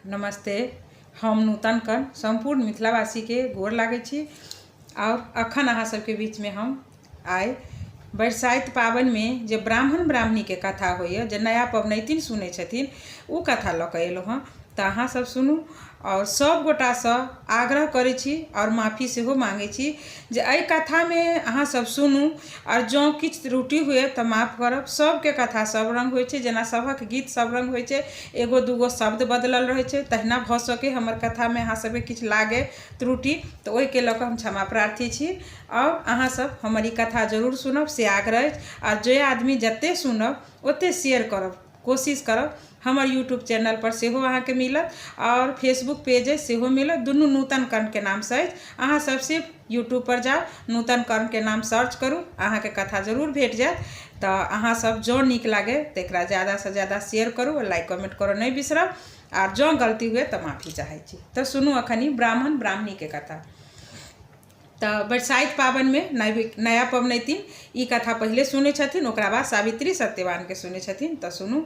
नमस्ते। हम नूतन कर्ण सम्पूर्ण मिथिलावासीके गोर लागै छी। आओर अखन अहाँ सबके बीचमे हम आइ बरसाइत पाबनिमे जे ब्राह्मण ब्राह्मणीके कथा होइए, जे नया पबनैतिन सुनै छथिन, ओ कथा लऽ कऽ एलहुँ हँ। तऽ अहाँ सब सुनू आओर सब गोटासँ आग्रह करै छी आओर माफी सेहो माँगै छी जे एहि कथामे अहाँ सब सुनू आओर जँ किछु त्रुटि हुए तऽ माफ करब। सबके कथा सब रङ्ग होइ छै, जेना सभक गीत सब रङ्ग होइ छै, एगो दूगो शब्द बदलल रहै छै, तहिना भऽ सकै हमर कथामे अहाँ सबके किछु लागै त्रुटि, तऽ ओहिके लऽ कऽ हम क्षमा प्रार्थी छी। आओर अहाँ सब हमर ई कथा जरूर सुनब से आग्रह अछि। आओर जे आदमी जते सुनब ओते शेयर करब, कोशिश करब। हमर यूट्यूब चैनल पर सेहो अहाँके मिलत आओर फेसबुक पेज अछि सेहो मिलत, दुनू नूतन कर्णके नामसँ अछि। अहाँ सब सिर्फ यूट्यूब पर जाउ, नूतन कर्णके नाम सर्च करू, अहाँके कथा जरूर भेट जायत। तऽ अहाँ सब जँ नीक लागै तऽ एकरा ज्यादासँ ज्यादा शेयर करू, लाइक कमेंट करऽ नहि बिसरब। आर जँ गलती हुए तऽ माफी चाहै छी। तऽ सुनू अखन ई ब्राह्मण ब्राह्मणीके कथा। तऽ बरसाइत पाबनिमे नया पबनैतिन ई कथा पहिले सुनै छथिन, ओकरा बाद सावित्री सत्यवानके सुनै छथिन। तऽ सुनू।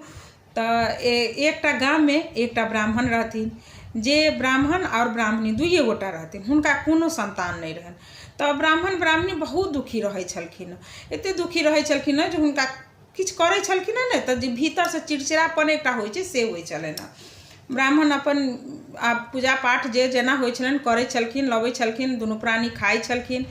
तऽ एकटा गाममे एकटा ब्राह्मण रहथिन, जे ब्राह्मण आओर ब्राह्मणी दुइए गोटा रहथिन। हुनका कोनो सन्तान नहि रहनि। तऽ ब्राह्मण ब्राह्मणी बहुत दुखी रहै छलखिन। एतेक दुखी रहै छलखिन जे हुनका किछु करै छलखिन हँ ने तऽ जे भीतरसँ चिड़चिड़ापन एकटा होइ छै से होइ छलनि हँ। ब्राह्मण अपन आब पूजा पाठ जे जेना होइ छलनि करै छलखिन, लबै छलखिन, दुनू प्राणी खाइ छलखिन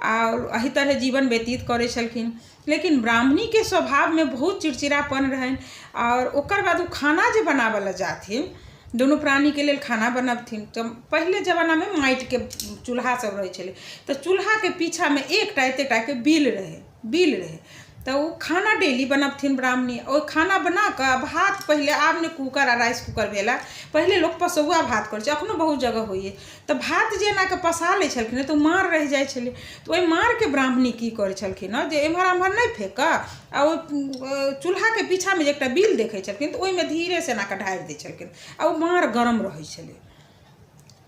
आओर एहि तरहे जीवन व्यतीत करै छलखिन। लेकिन ब्राह्मणीके स्वभावमे बहुत चिड़चिड़ापन रहनि। आओर ओकर बाद ओ खाना जे बनाबऽ लए जाथिन, दुनू प्राणीके लेल खाना बनबथिन, तऽ पहिले जमानामे माटिके चूल्हा सब रहै छलै, तऽ चूल्हाके पीछामे एकटा एतेक टाके बिल रहै, बिल रहै। तऽ ओ खाना डेली बनबथिन ब्राह्मणी। ओ खाना बना कऽ भात पहिले, आब ने कूकर आ राइस कूकर भेल हँ, पहिले लोक पसौआ भात करै छै, एखनो बहुत जगह होइए। तऽ भात जे एनाके पसा लै छलखिन हँ तऽ ओ माँड़ रहि जाइ छलै। तऽ ओहि माँड़के ब्राह्मणी की करै छलखिन हँ जे एम्हर आम्हर नहि फेक कऽ आ ओहि चूल्हाके पीछामे जे एकटा बिल देखै छलखिन तऽ ओहिमे धीरेसँ एनाकऽ ढारि दै छलखिन आ ओ माँड़ गरम रहै छलै।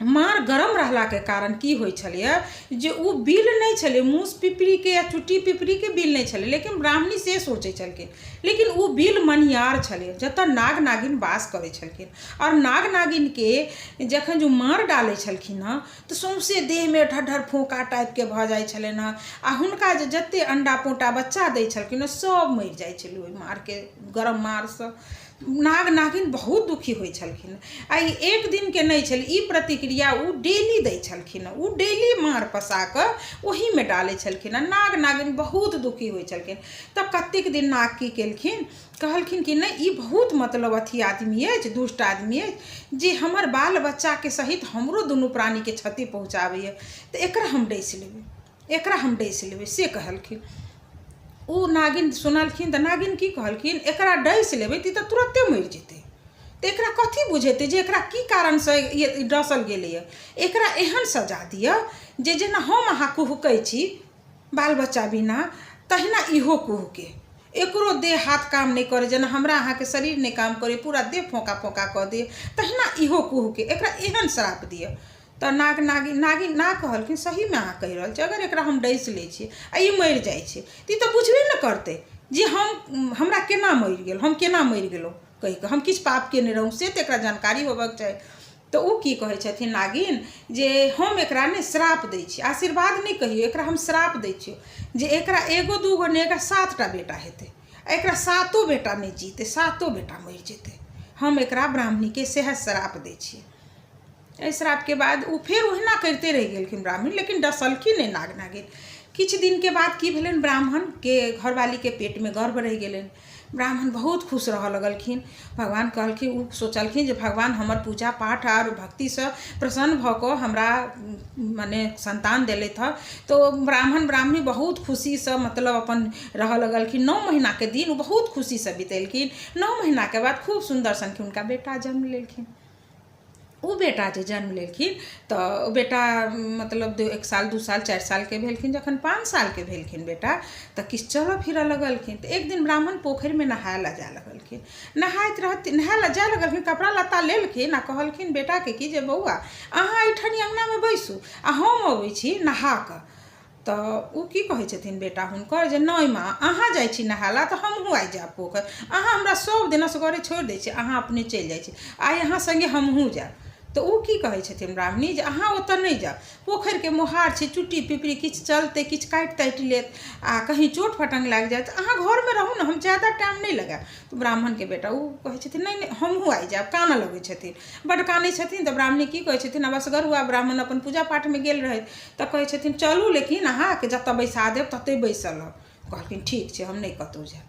माँड़ गरम रहलाके कारण की होइ छलैए जे ओ बिल नहि छलै, मूस पिपरीके या चुट्टी पिपरीके बिल नहि छलै, लेकिन ब्राह्मणी से सोचै छलखिन। लेकिन ओ बिल मनियार छलै जतऽ नाग नागिन वास करै छलखिन। आओर नाग नागिनके जखन जे माँड़ डालै छलखिन हँ तऽ सौँसे देहमे ढर फोका टाइपके भऽ जाइ छलनि हँ आ हुनका जे जतेक अण्डा पोटा बच्चा दै छलखिन हँ सब मरि जाइ छलै ओहि माँड़के गरम माँड़सँ। नाग नागिन बहुत दुखी होइ छलखिन। आ ई एक दिनके नहि छलै, ई प्रतिक्रिया ओ डेली दै छलखिन। ओ डेली माँड़ पसा कऽ ओहीमे डालै छलखिन आ नाग नागिन बहुत दुखी होइ छलखिन। तऽ कतेक दिन नाग की केलखिन, कहलखिन कि नहि, ई बहुत मतलब अथी आदमी अछि, दुष्ट आदमी अछि, जे हमर बाल बच्चाके सहित हमरो दुनू प्राणीके क्षति पहुँचाबैए, तऽ एकरा हम डसि लेबै, एकरा हम डसि लेबै, से कहलखिन। ओ नागिन सुनलखिन तऽ नागिन की कहलखिन, एकरा डसि लेबै तऽ ई तऽ तुरन्ते मरि जेतै, तऽ एकरा कथी बुझेतै जे एकरा की कारणसँ ई डसल गेलैए। एकरा एहन सजा दिअ जे जेना हम अहाँ कुहकै छी बाल बच्चा बिना, तहिना इहो कुहकै, एकरो देह हाथ काम नहि करै, जेना हमरा अहाँके शरीर नहि काम करै, पूरा देह फोका फोका कऽ दिअ, तहिना इहो कुहकै, एकरा एहन श्राप दिअ। तऽ नाग नागिन नागिन नाग कहलखिन, सहीमे अहाँ कहि रहल छी, अगर एकरा हम डसि लै छियै आ ई मरि जाइ छै तऽ ई तऽ बुझबे ने करतै जे हम हमरा केना मरि गेल, हम केना मरि गेलहुँ कहि कऽ, हम किछु पाप केने रहौँ से तऽ एकरा जानकारी होबक चाही। तऽ ओ की कहै छथिन नागिन जे हम एकरा ने श्राप दै छी, आशीर्वाद नहि कहियौ, एकरा हम श्राप दै छियौ जे एकरा एगो दूगो नहि, एकरा सातटा बेटा हेतै आ एकरा सातो बेटा नहि जीतै, सातो बेटा मरि जेतै। हम एकरा ब्राह्मणीके सएह श्राप दै छियै। एहि श्रापके बाद ओ फेर ओहिना करिते रहि गेलखिन ब्राह्मण, लेकिन डसलखिन नहि नाग नागिन। किछु दिनके बाद की भेलनि, ब्राह्मणके घरवालीके पेटमे गर्भ रहि गेलनि। ब्राह्मण बहुत खुश रहऽ लगलखिन। भगवान कहलखिन, ओ सोचलखिन जे भगवान हमर पूजा पाठ आओर भक्तिसँ प्रसन्न भऽ कऽ हमरा मने सन्तान देलथि हँ। तऽ ओ ब्राह्मण ब्राह्मणी बहुत खुशीसँ मतलब अपन रहऽ लगलखिन। 9 महीनाके दिन ओ बहुत खुशीसँ बितेलखिन। 9 महीनाके बाद खूब सुन्दर सनके हुनका बेटा जन्म लेलखिन। ओ बेटा जे जन्म लेलखिन तऽ ओ बेटा मतलब 1 साल 2 साल 4 सालके भेलखिन। जखन 5 सालके भेलखिन बेटा तऽ किछु चलऽ फिरऽ लगलखिन। तऽ एक दिन ब्राह्मण पोखरिमे नहाय लए जाय लगलखिन। नहाइत रहथिन, नहाय लए जाय लगलखिन, कपड़ा लत्ता लेलखिन आ कहलखिन बेटाके कि जे बौआ अहाँ एहिठाम अङ्गनामे बैसू आ हम अबै छी नहा कऽ। तऽ ओ की कहै छथिन बेटा हुनकर जे नहि माँ, अहाँ जाइ छी नहाय लए तऽ हमहूँ आइ जायब पोखरि। अहाँ हमरा सभ दिन असगरे छोड़ि दै छी, अहाँ अपने चलि जाइ छी, आइ अहाँ सङ्गे हमहूँ जायब। तऽ ओ की कहै छथिन ब्राह्मणी जे अहाँ ओतऽ नहि जाउ, पोखरिके मोहार छै, चुट्टी पिपरी किछु चलतै, किछु काटि ताटि लेत आ कहीँ चोट फटङ्ग लागि जायत। अहाँ घरमे रहू ने, हम ज्यादा टाइम नहि लगायब। तऽ ब्राह्मणके बेटा ओ कहै छथिन नहि नहि, हमहूँ आइ जायब। कानऽ लगै छथिन, बड्ड कानै छथिन। तऽ ब्राह्मणी की कहै छथिन, आब असगरुआ ब्राह्मण अपन पूजा पाठमे गेल रहथि, तऽ कहै छथिन चलू, लेकिन अहाँके जतऽ बैसा देब ततहि बैसल रहब। कहलखिन ठीक छै, हम नहि कतहु जायब।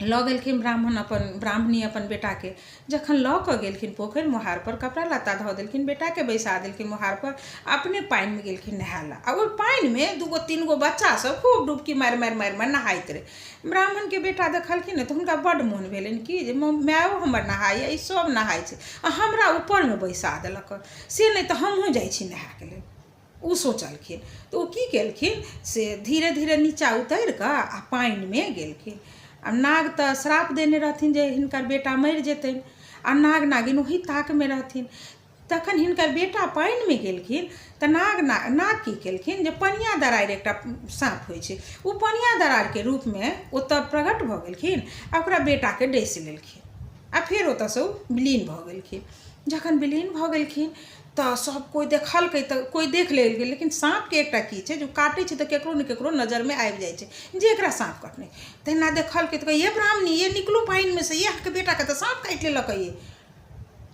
लऽ गेलखिन ब्राह्मण अपन, ब्राह्मणी अपन बेटाके। जखन लऽ कऽ गेलखिन पोखरि मोहारपर, कपड़ा लत्ता धऽ देलखिन, बेटाके बैसा देलखिन मोहारपर, अपने पानिमे गेलखिन नहाय लए। आ ओहि पानिमे दूगो तीन गो बच्चासभ खूब डुबकी मारि मारि मारि मारि नहाइत रहै। ब्राह्मणके बेटा देखलखिन ने तऽ हुनका बड्ड मोन भेलनि कि जे मायो हमर नहाइए, ई सभ नहाइ छै आ हमरा ऊपरमे बैसा देलक, से नहि तऽ हमहूँ जाइ छी नहायके लेल। ओ सोचलखिन। तऽ ओ की केलखिन से धीरे धीरे नीचाँ उतरि कऽ आ पानिमे गेलखिन। आ नाग तऽ श्राप देने रहथिन जे हिनकर बेटा मरि जेतनि, आ नाग नागिन ओही ताकमे रहथिन। तखन हिनकर बेटा पानिमे गेलखिन तऽ नाग नाग की केलखिन जे पनिया दरारि एकटा साँप होइ छै, ओ पनिया दरारिके रूपमे ओतऽ प्रकट भऽ गेलखिन आ ओकरा बेटाके डसि लेलखिन आ फेर ओतऽसँ ओ विलीन भऽ गेलखिन। जखन विलीन भऽ गेलखिन तऽ सब कोइ देखलकै, तऽ कोइ देख लेल गेल। लेकिन साँपके एकटा की छै जे ओ काटै छै तऽ ककरो ने ककरो नजरिमे आबि जाइ छै जे एकरा साँप कटने। तहिना देखलकै तऽ कहै, ये ब्राह्मणी, ये निकलू पानिमे से, ये अहाँके बेटाके तऽ साँप काटि लेलक ये।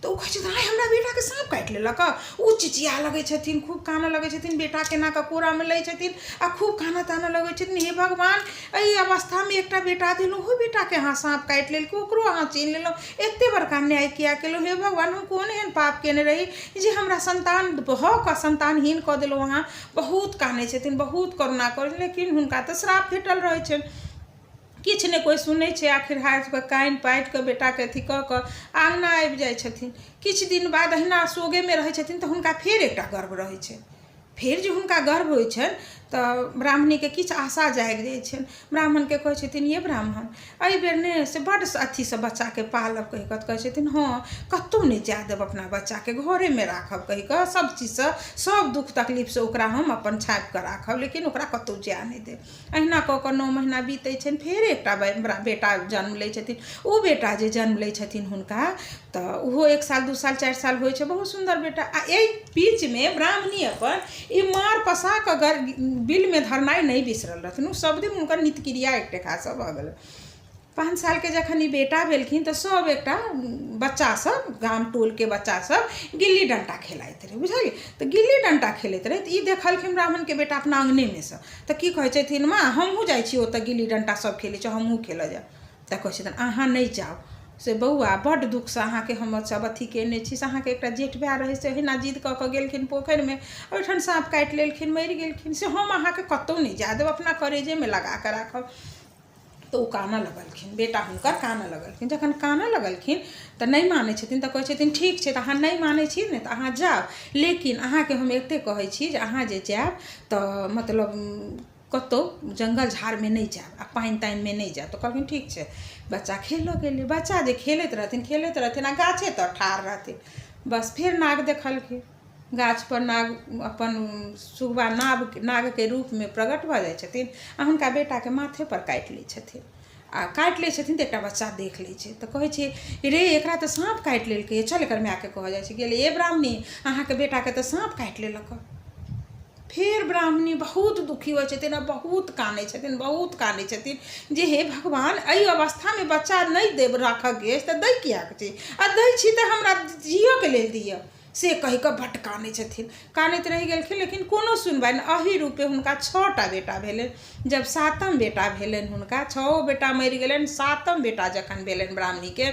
तऽ ओ कहै छथिन, आँय, हमरा बेटाके साँप काटि लेलक? ओ चिचिया लगै छथिन, खूब कानऽ लगै छथिन। बेटाके एना कऽ कोरामे लै छथिन आ खूब कानऽ तानऽ लगै छथिन, हे भगवान, एहि अवस्थामे एकटा बेटा देलहुँ, ओहो बेटाके अहाँ साँप काटि लेलकै, ओकरो अहाँ छीन लेलहुँ, एतेक बड़का अन्याय किया केलहुँ? हे भगवान, हम कोन एहन पाप कयने रही जे हमरा सन्तान भऽ कऽ सन्तानहीन कऽ देलहुँ अहाँ? बहुत कानै छथिन, बहुत करुणा करै छथिन, लेकिन हुनका तऽ श्राप भेटल रहै छनि, किछु नहि कोइ सुनै छै। आखिर हारि कऽ, कानि पाटि कऽ, बेटाके अथी कऽ कऽ अङ्गना आबि जाइ छथिन। किछु दिन बाद अहिना सोगेमे रहै छथिन तऽ हुनका फेर एकटा गर्भ रहै छनि। फेर जे हुनका गर्भ होइ छनि तऽ ब्राह्मणीके किछु आशा जागि जाइ छनि। ब्राह्मणके कहै छथिन, ये ब्राह्मण, एहिबेर ने से बड्ड अथीसँ बच्चाके पालब कहि कऽ। तऽ कहै छथिन हँ, कतहु नहि जाय देब अपना बच्चाके, घरेमे राखब कहि कऽ, सभ चीजसँ, सभ दुःख तकलीफसँ ओकरा हम अपन छापिकऽ राखब, लेकिन ओकरा कतहु जाय नहि देब। अहिना कऽ कऽ 9 महीना बीतै छनि। फेर एकटा बेटा जन्म लै छथिन। ओ बेटा जे जन्म लै छथिन हुनका, तऽ ओहो 1 साल, 2 साल, 4 साल होइ छै, बहुत सुन्दर बेटा। आ एहि बीचमे ब्राह्मणी अपन ई माँड़ पसा कऽ बिलमे धरनाइ नहि बिसरल रहथिन। ओ सब दिन हुनकर नित्यक्रिया एक टकासँ भऽ गेलै। 5 सालके जखन ई बेटा भेलखिन तऽ सब एकटा बच्चा सब, गाम टोलके बच्चा सब गिल्ली डण्टा खेलाइत रहै, बुझलियै? तऽ गिल्ली डण्टा खेलैत रहै तऽ ई देखलखिन ब्राह्मणके बेटा अपना अङ्गनेमे सँ। तऽ की कहै छथिन, माँ, हमहूँ जाइ छी ओतऽ, गिल्ली डण्टा सब खेलै छै, हमहूँ खेलऽ जायब। तऽ कहै छथिन, अहाँ नहि जाउ। से बौआ, बड्ड दुःखसँ अहाँके हम सब अथी कयने छी, से अहाँके एकटा जेठ भाय रहै, से अहिना जिद कऽ कऽ गेलखिन पोखरिमे, ओहिठाम साँप काटि लेलखिन, मरि गेलखिन। से हम अहाँके कतहु नहि जाय देब, अपना करेजेमे लगा कऽ राखब। तऽ ओ कानऽ लगलखिन, बेटा हुनकर कानऽ लगलखिन। जखन कानऽ लगलखिन तऽ नहि मानै छथिन। तऽ कहै छथिन, ठीक छै, तऽ अहाँ नहि मानै छी ने, तऽ अहाँ जाउ, लेकिन अहाँके हम एतेक कहै छी जे अहाँ जे जायब तऽ मतलब कतहु जङ्गल झाड़मे नहि जायब आ पानि तानिमे नहि जायब। तऽ कहलखिन ठीक छै। बच्चा खेलऽ गेलै। बच्चा जे खेलैत रहथिन, खेलैत रहथिन आ गाछे तर ठाढ़ रहथिन, बस फेर नाग देखलखिन गाछपर। नाग अपन सुगबा नागके रूपमे प्रकट भऽ जाइ छथिन आ हुनका बेटाके माथेपर काटि लै छथिन। आ काटि लै छथिन तऽ एकटा बच्चा देख लै छै, तऽ कहै छै, रे, एकरा तऽ साँप काटि लेलकै, चल एकर मायके कहऽ जाइ छै। गेलै, ए ब्राह्मणी, अहाँके बेटाके तऽ साँप काटि लेलक। फेर ब्राह्मणी बहुत दुखी होइ छथिन आ बहुत कानै छथिन, बहुत कानै छथिन जे हे भगवान, एहि अवस्थामे बच्चा नहि देब राखऽके अछि तऽ दै किएक छी? आ दै छी तऽ हमरा जियऽके लेल दिअ। से कहि कऽ बड्ड कानै छथिन, कानैत रहि गेलखिन, लेकिन कोनो सुनवाइ नहि। एहि रूपे हुनका 6टा बेटा भेलनि। जब सातम बेटा भेलनि हुनका, छओ बेटा मरि गेलनि, सातम बेटा जखन भेलनि ब्राह्मणीके,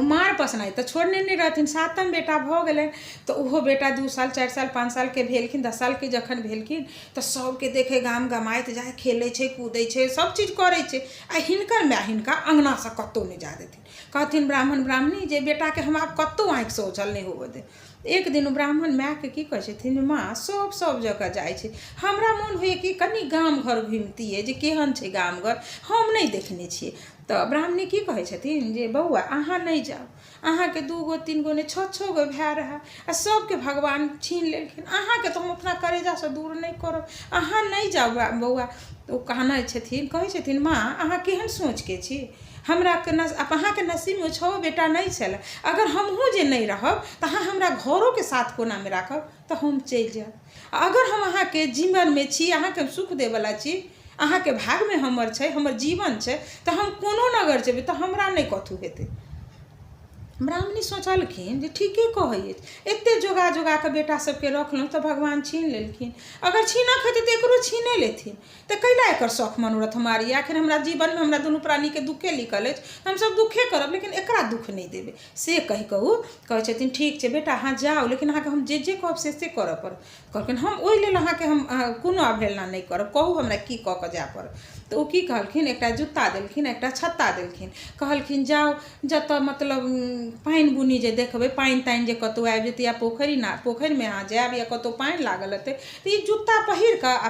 मार पसनाइ तऽ छोड़ने नहि रहथिन, सातम बेटा भऽ गेलनि तऽ ओहो बेटा 2 साल, 4 साल, 5 सालके भेलखिन। 10 सालके जखन भेलखिन तऽ सभके देखै गाम गमाइत जाइ, खेलै छै, कूदै छै, सभ चीज करै छै, आ हिनकर माय हिनका अङ्गनासँ कतहु नहि जाय देथिन। कहथिन ब्राह्मण ब्राह्मणी जे बेटाके हम आब कतहु आँखिसँ ओझल नहि होबऽ देब। एक दिन ओ ब्राह्मण मायके की कहै छथिन, माँ, सभ सभ जगह जाइ छै, हमरा मोन होइए कि कनि गाम घर घुमितियै जे केहन छै गाम घर, हम नहि देखने छियै। तऽ ब्राह्मणी की कहै छथिन जे बौआ, अहाँ नहि जाउ, अहाँके 2 गो 3 गो नहि 6-6 गो भाय रहए आ सभके भगवान छीन लेलखिन। अहाँके तऽ हम अपना करेजासँ दूर नहि करब, अहाँ नहि जाउ बौआ। तऽ ओ कानै छथिन, कहै छथिन माँ अहाँ केहन सोचके छी, हमरा अहाँके नसीबमे 6 बेटा नहि छलै, अगर हमहूँ जे नहि रहब तऽ अहाँ हमरा घरोके साथ कोनामे राखब, तऽ हम चलि जायब। अगर हम अहाँके जीवनमे छी, अहाँके हम सुख दैवला छी, अहाँके भागमे हमर छै, हमर जीवन छै, तऽ हम कोनो नगर जेबै तऽ हमरा नहि कथू हेतै। ब्राह्मणी सोचलखिन जे ठीके कहै अछि, एते जोगा जोगा कऽ बेटा सबके रखलहुँ तऽ भगवान छीन लेलखिन, अगर छीनक हेतै तऽ एकरो छीने लेथिन, तऽ कैला एकर शौख मनोरथ मारी, आखिर हमरा जीवनमे हमरा दुनू प्राणीके दुःखे लिखल अछि, हमसब दुःखे करब लेकिन एकरा दुःख नहि देबै। से कहि कऽ ओ कहै छथिन ठीक छै बेटा अहाँ जाउ, लेकिन अहाँके हम जे जे कहब से से करऽ पड़त। कहलखिन हम ओहि लेल अहाँके हम कोनो अवहेलना नहि करब, कहू हमरा की कऽ कऽ जाय पड़त। तऽ ओ की कहलखिन, एकटा जूता देलखिन एकटा छत्ता देलखिन, कहलखिन जाउ जतऽ मतलब पानि बुनी जे देखबै, पानि तानि जे कतहु आबि जेतै या पोखरि ना पोखरिमे अहाँ जायब या कतहु पानि लागल हेतै तऽ ई जूता पहिर कऽ आ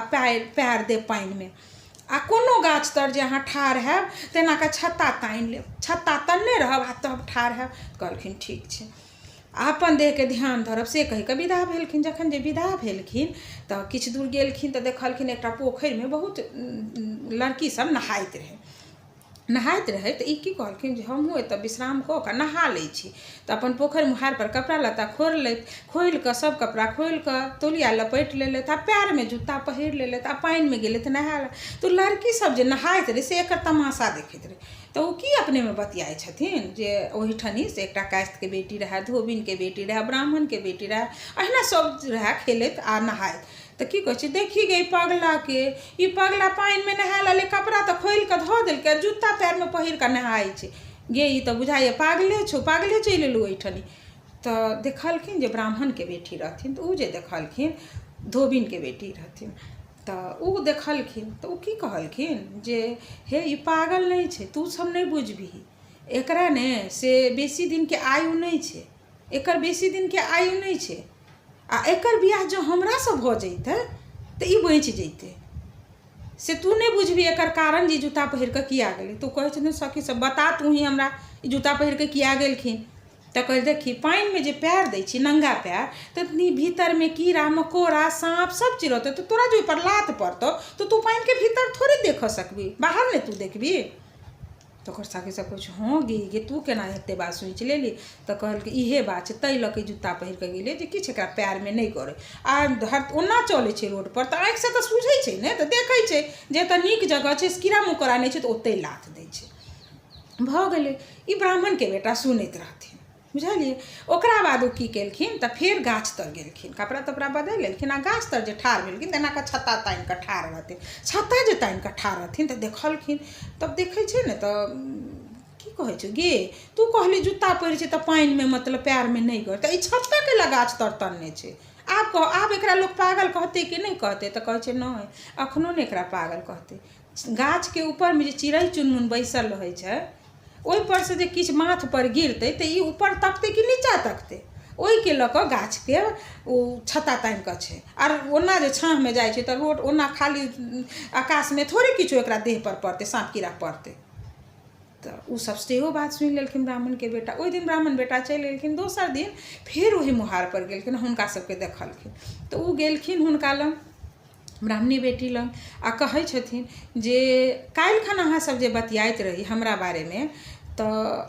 पैर देब पानिमे, आ कोनो गाछ तर जे अहाँ ठाढ़ हैब तऽ एना कऽ छत्ता तानि लेब, छत्ता तनने रहब आ तब ठाढ़ हैब। कहलखिन ठीक छै, आ अपन देहके ध्यान धरब। से कहि कऽ विदा भेलखिन। जखन जे विदा भेलखिन तऽ किछु दूर गेलखिन तऽ देखलखिन एकटा पोखरिमे बहुत लड़की सब नहाइत रहै, नहाइत रहै। तऽ ई की कहलखिन जे हमहूँ एतऽ विश्राम कऽ कऽ नहा लै छी। तऽ अपन पोखरि मोहारपर कपड़ा लत्ता खोललथि, खोलि कऽ सब कपड़ा खोलि कऽ तौलिया लपेटि लेलथि आ पएरमे जूता पहिर लेलथि आ पानिमे गेलथि नहाय लए। तऽ लड़की सब जे नहाइत रहै से एकर तमाशा देखैत रहै। तऽ ओ की अपनेमे बतियाइ छथिन जे ओहिठनी से एकटा कायस्थके बेटी रहए, धोबिनके बेटी रहए, ब्राह्मणके बेटी रहए, अहिना सब रहए खेलैत आ नहाइत। तऽ की कहै छै, देखी गे ई पगलाके, ई पगला पानिमे नहाय लगलै, कपड़ा तऽ खोलि कऽ धऽ देलकै आ जूता पएरमे पहिर कऽ नहाइ छै। गे ई तऽ बुझाइए पागले छौ, पागले चलि एलौ एहिठनी। तऽ देखलखिन जे ब्राह्मणके बेटी रहथिन, तऽ ओ जे देखलखिन धोबिनके बेटी रहथिन, तऽ ओ देखलखिन तऽ ओ की कहलखिन जे हे ई पागल नहि छै, तू सब नहि बुझबिही, एकरा ने से बेसी दिनके आयु नहि छै, एकर बेसी दिनके आयु नहि छै, आ एकर बियाह जँ हमरासँ भऽ जैतै तऽ ई बचि जैतै, से तू नहि बुझबही एकर कारण जे ई जूता पहिर कऽ किया गेलै। तऽ ओ कहै छथिन सखी सब बता तूही हमरा ई जूता पहिर कऽ किया गेलखिन। तऽ कहै देखी पानिमे जे पएर दै छी नङ्गा पएर तऽ भीतरमे कीड़ा मकोड़ा साँप सब चीज रहतौ, तऽ तोरा जे ओहिपर लात पड़तौ तऽ तू पानिके भीतर थोड़े देखऽ सकबही, बाहर ने तू देखबही। तऽ ओकर सखी सब कहै छै हँ गे गे तू केना एते बात सोचि लेली। तऽ कहलकै इहे बात छै ताहि लऽ कऽ जूता पहिर कऽ गेलै जे किछु एकरा पएरमे नहि गड़ै, आ हर ओना चलै छै रोडपर तऽ आँखिसँ तऽ सूझै छै ने, तऽ देखै छै जे एतऽ नीक जगह छै कीड़ा मकोड़ा नहि छै तऽ ओतहि लात दै छै। भऽ गेलै ई ब्राह्मणके बेटा सुनैत रहथिन बुझलियै। ओकरा बाद ओ की केलखिन तऽ फेर गाछ तर गेलखिन, कपड़ा तपड़ा बदलि लेलखिन आ गाछ तर जे ठाढ़ भेलखिन तऽ एना कऽ छत्ता तानि कऽ ठाढ़ रहथिन। छत्ता जे तानि कऽ ठाढ़ रहथिन तऽ देखलखिन, तब देखै छै ने तऽ की कहै छै गे तू कहली जूता पहिरै छै तऽ पानिमे मतलब पएरमे नहि गड़तै, ई छत्ता कैला गाछ तर तनने छै, आब कह आब एकरा लोक पागल कहतै कि नहि कहतै। तऽ कहै छै नहि एखनो नहि एकरा पागल कहतै। गाछके ऊपरमे जे चिड़ै चुनमुन बैसल रहै छै ओहिपर से जे किछु माथपर गिरतै तऽ ई ऊपर तकतै कि नीचाँ तकतै, ओहिके लऽ कऽ गाछके ओ छत्ता तानि कऽ छै। आर ओना जे छाँहमे जाइ छै तऽ रोड ओना खाली आकाशमे थोड़े किछो एकरा देहपर पड़तै, साँप कीड़ा पड़तै। तऽ ओसभ सेहो बात सुनि लेलखिन ब्राह्मणके बेटा। ओहि दिन ब्राह्मण बेटा चलि गेलखिन। दोसर दिन फेर ओहि मोहारपर गेलखिन, हुनका सभके देखलखिन तऽ ओ गेलखिन हुनका लग, ब्राह्मणी बेटी लग, आ कहै छथिन जे काल्हिखन अहाँसभ जे बतियाइत रही हमरा बारेमे तऽ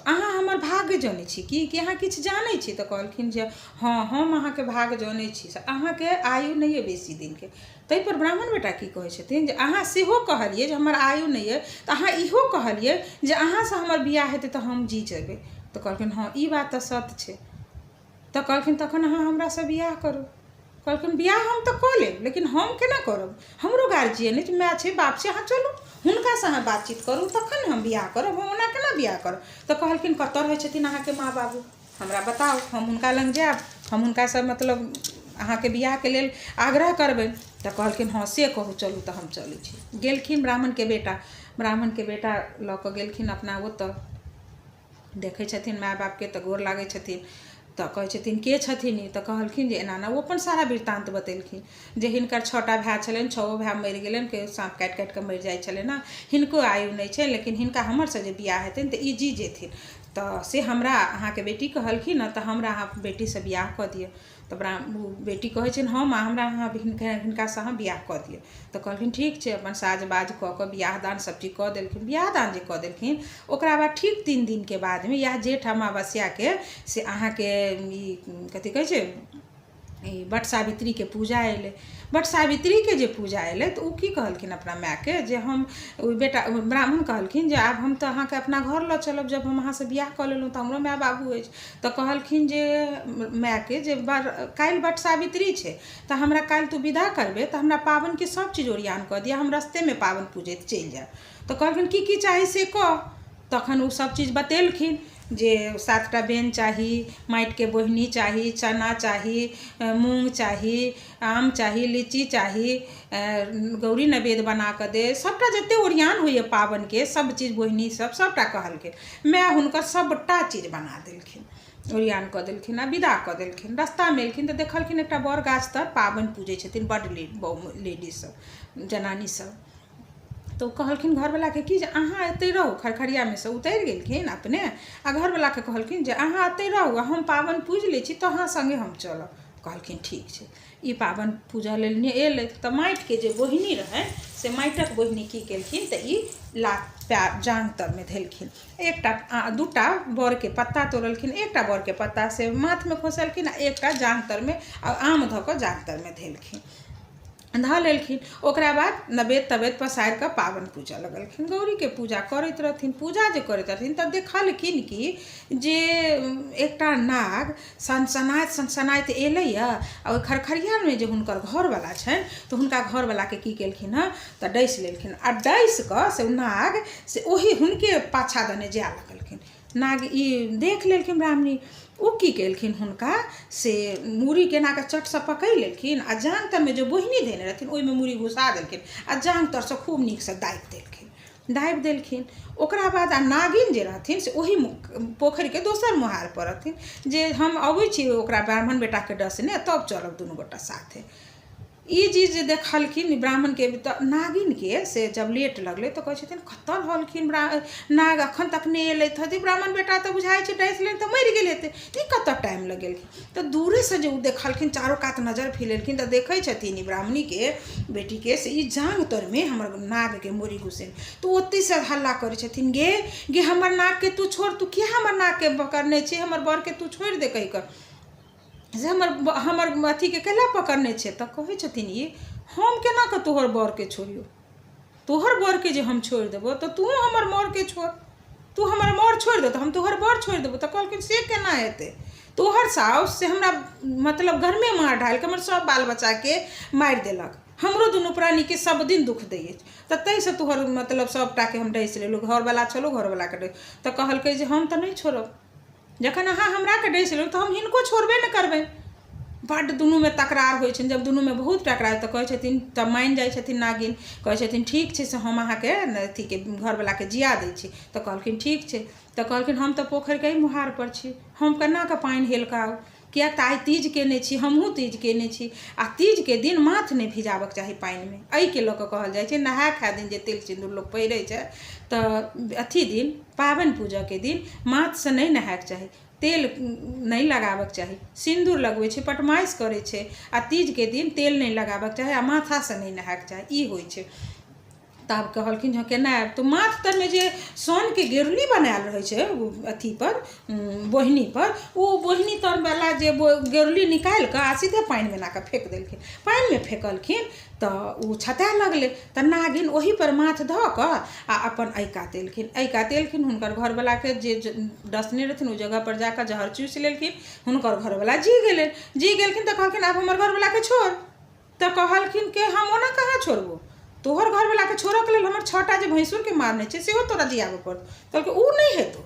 अहाँ हमर भाग्य जनै छी की, कि अहाँ किछु जानै छी। तऽ कहलखिन जे हँ हम अहाँके भाग्य जनै छी, से अहाँके आयु नहि अइ बेसी दिनके। ताहिपर ब्राह्मण बेटा की कहै छथिन जे अहाँ सेहो कहलियै जे हमर आयु नहि अइ, तऽ अहाँ इहो कहलियै जे अहाँसँ हमर बियाह हेतै तऽ हम जी जेबै। तऽ कहलखिन हँ ई बात तऽ सत्य छै। तऽ कहलखिन तखन अहाँ हमरासँ बियाह करू। कहलखिन बियाह हम तऽ कऽ लेब, लेकिन हम केना करब, हमरो गार्जियन अछि, माय छै बाप छै, अहाँ चलू हुनकासँ अहाँ बातचीत करू तखन ने हम बियाह करब, हम ओना केना बियाह करब। तऽ कहलखिन कतऽ रहै छथिन अहाँके माँ बाबू, हमरा बताउ, हम हुनका लग जायब, हम हुनकासँ मतलब अहाँके बियाहके लेल आग्रह करबनि। तऽ कहलखिन हँ से कहू चलू तऽ हम चलै छी। गेलखिन ब्राह्मणके बेटा, ब्राह्मणके बेटा लऽ कऽ गेलखिन अपना ओतऽ, देखै छथिन माय बापके तऽ गोर लागै छथिन। तऽ कहै छथिन के छथिन ई, तऽ कहलखिन जे एना एना, ओ अपन सारा वृत्तान्त बतेलखिन जे हिनकर 6टा भाय छलनि, 6 भाय मरि गेलनि, के साँप काटि काटि कऽ मरि जाइ छलनि हँ, हिनको आयु नहि छनि, लेकिन हिनका हमरसँ जे बियाह हेतनि तऽ ई जी जेथिन। तऽ से हमरा अहाँके बेटी कहलखिन हँ, तऽ हमरा अहाँ बेटीसँ बियाह कऽ दिअ। तऽ बेटी कहै छनि, हँ माँ, हमरा अहाँ हिनकासँ अहाँ बियाह कऽ दिअ। तऽ कहलखिन ठीक छै। अपन साज बाज कऽ कऽ बियाह दान सब चीज कऽ देलखिन। बियाह दान जे कऽ देलखिन, ओकरा बाद ठीक 3 दिनके बादमे इएह जेठ अमावस्याके से अहाँके ई कथी कहै छै, ई वट सावित्रीके पूजा अयलै। वट सावित्रीके जे पूजा अयलै, तऽ ओ की कहलखिन अपना मायके जे हम ओहि बेटा ब्राह्मण कहलखिन जे आब हम तऽ अहाँके अपना घर लऽ चलब, जब हम अहाँसँ बियाह कऽ लेलहुँ तऽ हमरो माय बाबू अछि। तऽ कहलखिन जे मायके जे बड़ काल्हि वट सावित्री छै, तऽ हमरा काल्हि तू विदा करबै तऽ हमरा पाबनिके सभ चीज ओरियान कऽ दिअ, हम रस्तेमे पाबनि पूजैत चलि जायब। तऽ कहलखिन की की चाही से कह। तखन ओ सभ चीज बतेलखिन जे 7टा बेन चाही, माटिके बोहनी चाही, चना चाही, मूँग चाही, आम चाही, लीची चाही, गौरी नैवेद्य बना कऽ दे, सभटा जतेक ओरियान होइए पाबनिके सभ चीज, बोहनी सभ सभटा कहलखिन। माय हुनकर सभटा चीज बना देलखिन, ओरियान कऽ देलखिन आ विदा कऽ देलखिन। रस्तामे एलखिन तऽ देखलखिन एकटा बड़ गाछ तर पाबनि पूजै छथिन बड्ड लेडीज सब, जनानी सब। तऽ ओ कहलखिन घरवलाके कि जे अहाँ एतहि रहू। खरखरियामे सँ उतरि गेलखिन अपने आ घरवलाके कहलखिन जे अहाँ एतहि रहू आ हम पाबनि पूजि लै छी तऽ अहाँ सङ्गे हम चलब। कहलखिन ठीक छै। ई पाबनि पूजऽ लेल एलै तऽ माटिके जे बोहिनी रहनि से माटिक बोहिनी की केलखिन तऽ ई लात पएर जाँघ तरमे धेलखिन। एकटा दूटा बड़के पत्ता तोड़लखिन, एकटा बड़के पत्ता से माथमे खोसलखिन आ एकटा जाँघ तरमे आ आम धऽ कऽ जाँघ तरमे धेलखिन, धऽ लेलखिन। ओकरा बाद नवेद तवेद पसारि कऽ पाबनि पूजऽ लगलखिन। गौरीके पूजा करैत रहथिन। पूजा जे करैत रहथिन तऽ देखलखिन कि जे एकटा नाग सनसनाइत सनसनाइत एलैए आ ओहि खरखरियामे जे हुनकर घरवला छनि, तऽ हुनका घरवलाके की केलखिन हँ तऽ डसि लेलखिन आ डसि कऽ से ओ नाग से ओही हुनके पाछाँ दने जाय लगलखिन। नाग ई देख लेलखिन ब्राह्मणी। ओ की केलखिन, हुनका से मूड़ी केना कऽ चटसँ पकड़ि लेलखिन आ जाँघ तरमे जे बोहिनी धेने रहथिन ओहिमे मूड़ी घुसा देलखिन आ जाँघ तरसँ खूब नीकसँ दाबि देलखिन, दाबि देलखिन। ओकरा बाद आ नागिन जे रहथिन से ओही पोखरिके दोसर मोहारपर रहथिन जे हम अबै छी ओकरा ब्राह्मण बेटाके डसने, तब चलब दुनू गोटा साथे। ई चीज जे देखलखिन ब्राह्मणके तऽ नागिनके से जब लेट लगलै तऽ कहै छथिन कतऽ रहलखिन नाग, एखन तक नहि एलथि हँ, ब्राह्मण बेटा तऽ बुझाइ छै डसि लेलनि तऽ मरि गेल हेतै, ई कतऽ टाइम लगेलखिन? तऽ दूरेसँ जे ओ देखलखिन, चारू कात नजरि फिरेलखिन तऽ देखै छथिन ई ब्राह्मणीके बेटीके से ई जाँघ तरमे हमर नागके मूड़ी घुसेने। तऽ ओतहिसँ हल्ला करै छथिन, गे गे, हमर नागके तू छोड़, तू किया हमर नागके पकड़ने छी, हमर बरके तू छोड़ि दे कहि कऽ से हमर हमर अथीके कैला पकड़ने छै? तऽ कहै छथिन ई, हम केना कऽ तोहर बरके छोड़ियौ? तोहर बरके जे हम छोड़ि देबौ तऽ तूँ हमर मरके छोड़। तू हमर मर छोड़ि दे तऽ हम तोहर बर छोड़ि देबौ। तऽ कहलखिन से केना हेतै? तोहर साउस से हमरा मतलब गरमे मार ढालि कऽ हमर सभ बाल बच्चाके मारि देलक, हमरो दुनू प्राणीके सभ दिन दुःख दै अछि, तऽ ताहिसँ तोहर मतलब सभटाके हम डसि लेलहुँ, घरवला छलहुँ, घरवलाके डसि। तऽ कहलकै जे हम तऽ नहि छोड़ब, जखन अहाँ हमराके डसि लेलहुँ तऽ हम हिनको छोड़बे नहि करबनि। बड्ड दुनूमे तकरार होइ छनि। जब दुनूमे बहुत टकरार तऽ कहै छथिन, तब मानि जाइ छथिन नागिन, कहै छथिन ठीक छै, से हम अहाँके अथीके घरवलाके जिया दै छी। तऽ कहलखिन ठीक छै। तऽ कहलखिन हम तऽ पोखरिके एहि मोहारपर छी, हम केना कऽ पानि हेल कऽ आउ? किएक तऽ आइ तीज कयने छी, हमहूँ तीज कयने छी आ तीजके दिन माथ नहि भिजाबक चाही पानिमे। एहिके लऽ कऽ कहल जाइ छै नहाय खाय दिन जे तेल सिन्दूर लोक पहिरै छै तऽ अथी दिन पाबनि पूजऽके दिन माथसँ नहि नहायके चाही, तेल नहि लगाबक चाही। सिन्दूर लगबै छै, पटमासि करै छै आ तीजके दिन तेल नहि लगाबक चाही आ माथासँ नहि नहायके चाही, ई होइ छै। तब कहलखिन जे केना आयब? तऽ माथ तरमे जे सोनके गेरुली बनायल रहै छै ओ अथीपर बोहनीपर, ओ बोहनी तरवला जे गेरुली निकालि कऽ आ सीधे पानिमे एना कऽ फेक देलखिन। पानिमे फेकलखिन तऽ ओ छताय लगलै, तऽ नागिन ओहीपर माथ धऽ कऽ आ अपन एहि कात एलखिन, एहि कात एलखिन, हुनकर घरवलाके जे डसने रहथिन ओहि जगहपर जा कऽ जहर चूसि लेलखिन। हुनकर घरवला जी गेलनि। जी गेलखिन तऽ कहलखिन आब हमर घरवलाके छोड़। तऽ कहलखिन कि हम ओना कहाँ छोड़बौ तोहर घरवलाके? छोड़ऽके लेल हमर 6टा जे भैंसुरके मारने छै सेहो तोरा जियाबऽ पड़तौ। कहलकै ओ नहि हेतौ।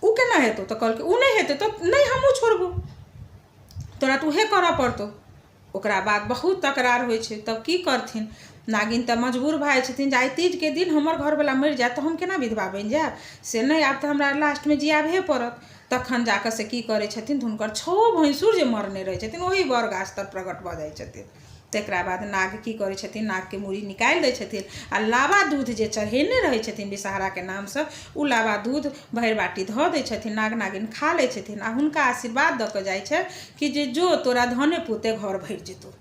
ओ केना हेतौ? तऽ कहलकै ओ नहि हेतै तऽ नहि हमहूँ छोड़बौ तोरा, तऽ उहे करऽ पड़तौ। ओकरा बाद बहुत तकरार होइ छै। तब की करथिन नागिन? तऽ मजबूर भए जाइ छथिन जे आइ तीजके दिन हमर घरवला मरि जायत तऽ हम केना विधवा बनि जायब? से नहि, आब तऽ हमरा लास्टमे जियाबहे पड़त। तखन जा कऽ से की करै छथिन तऽ हुनकर छओ भैंसुर जे मरने रहै छथिन ओही बड़ गाछ तर प्रकट भऽ जाइ छथिन। तकरा बाद नाग की करै छथिन, नागके मूड़ी निकालि दै छथिन आ लावा दूध जे चढ़ेने रहै छथिन विषहराके नामसँ, ओ लावा दूध भरि बाटी धऽ दै छथिन। नाग नागिन खा लै छथिन आ हुनका आशीर्वाद दऽ कऽ जाइ छै कि जे जो तोरा धने पुते घर भरि जेतौ,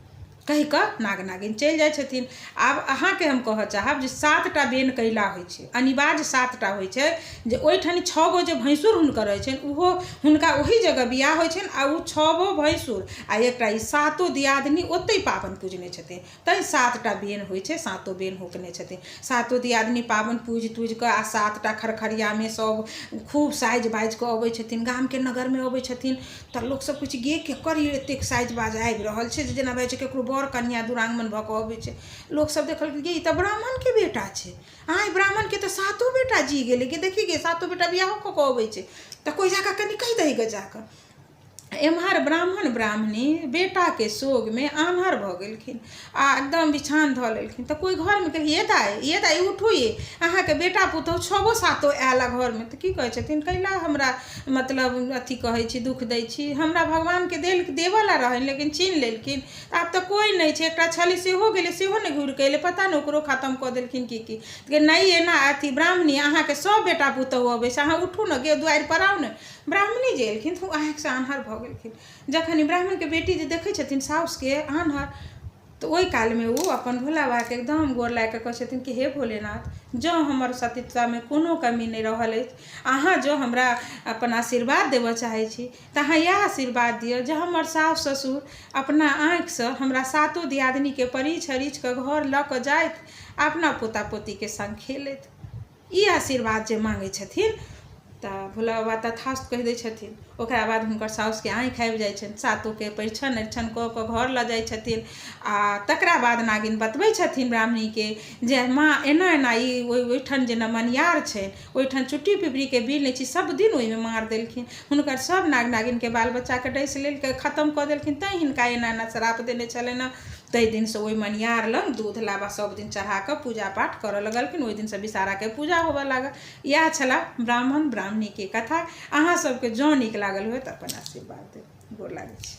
कहि कऽ नाग नागिन चलि जाइ छथिन। आब अहाँके हम कहऽ चाहब जे 7टा बेन कैला होइ छै, अनिवार्य 7टा होइ छै, जे ओहिठाम 6 गो जे भैंसुर हुनकर रहै छनि ओहो हुनका ओही जगह बियाह होइ छनि आ ओ 6 गो भैंसुर आ एकटा ई 7 दियादनी ओतहि पाबनि पूजने छथिन। तैँ 7टा बेन होइ छै, 7 बेन होकने छथिन। 7 दियादनी पाबनि पूजि तूजि कऽ आ 7टा खरखरियामे सब खूब साजि बाजि कऽ अबै छथिन, गामके नगरमे अबै छथिन। तऽ लोकसब कहै छै गे केकर ई एतेक साजि बाजि आबि रहल छै, जे जेना भए छै ककरो बर कनिआ दुरागमन भऽ कऽ अबै छै। लोकसब देखलकै गे ई तऽ ब्राह्मणके बेटा छै, आँय ब्राह्मणके तऽ 7 बेटा जी गेलै गे, देखी गे 7 बेटा बियाहो कऽ कऽ अबै छै। तऽ कोइ जाकऽ कनि कहि दही गे जाकऽ। एम्हर ब्राह्मण ब्राह्मणी बेटाके सोगमे आन्हर भऽ गेलखिन आ एकदम बिछान धऽ लेलखिन। तऽ कोइ घरमे कहलखिन ये दाइ, ये दाइ उठू ये, अहाँके बेटा पुतहु 6 7 आयल घरमे। तऽ की कहै छथिन, कैला हमरा मतलब अथी कहै छी, दुःख दै छी, हमरा भगवानके देल देबऽला रहनि लेकिन छीन लेलखिन, आब तऽ कोइ नहि छै, एकटा छली सेहो गेलै, सेहो नहि घुरिकऽ एलै, पता नहि ओकरो खतम कऽ देलखिन की की। नहि एना अथी ब्राह्मणी अहाँके सब बेटा पुतहु अबै छै, अहाँ उठू ने गे दुआरिपर आउ ने। ब्राह्मणी जे एलखिन तऽ ओ आँखिसँ आन्हर भऽ गेलखिन। जखन ई ब्राह्मणके बेटी जे देखै छथिन साउसके आन्हर, तऽ ओहि कालमे ओ अपन भोला बाबाके एकदम गोर लागि कऽ कहै छथिन कि हे भोलेनाथ, जँ हमर सतीत्वमे कोनो कमी नहि रहल अछि, अहाँ जँ हमरा अपन आशीर्वाद देबऽ चाहै छी तऽ अहाँ इएह आशीर्वाद दिअ जे हमर साउस ससुर अपना आँखिसँ हमरा 7 दियादनीके परिछ अरिछ कऽ घर लऽ कऽ जाथि आ अपना पोता पोतीके सङ्ग खेलथि। ई आशीर्वाद जे माँगै छथिन तऽ भोला बाबा तथास्तु कहि दै छथिन। ओकरा बाद हुनकर साउसके आँखि आबि जाइ छनि, 7के परिछन अरिछन कऽ कऽ घर लऽ जाइ छथिन आ तकरा बाद नागिन बतबै छथिन ब्राह्मणीके जे माँ एना एना ई ओहिठाम जेना मनियार छनि ओहिठाम चुट्टी पिपरीके बिल नहि छै, सब दिन ओहिमे मारि देलखिन, हुनकर सब नाग नागिनके बाल बच्चाके डसि लेलकै, खतम कऽ देलखिन, तैँ हिनका एना एना श्राप देने छलनि हँ। ताहि दिनसँ ओहि मनियार लग दूध लाबा सब दिन चढ़ा कऽ पूजा पाठ करऽ लगलखिन। ओहि दिनसँ विषहाराके पूजा होबऽ लागल। इएह छलाह ब्राह्मण ब्राह्मणीके कथा। अहाँ सबके जँ नीक लागल हुए तऽ अपन आशीर्वाद देब। गोर लागै छी।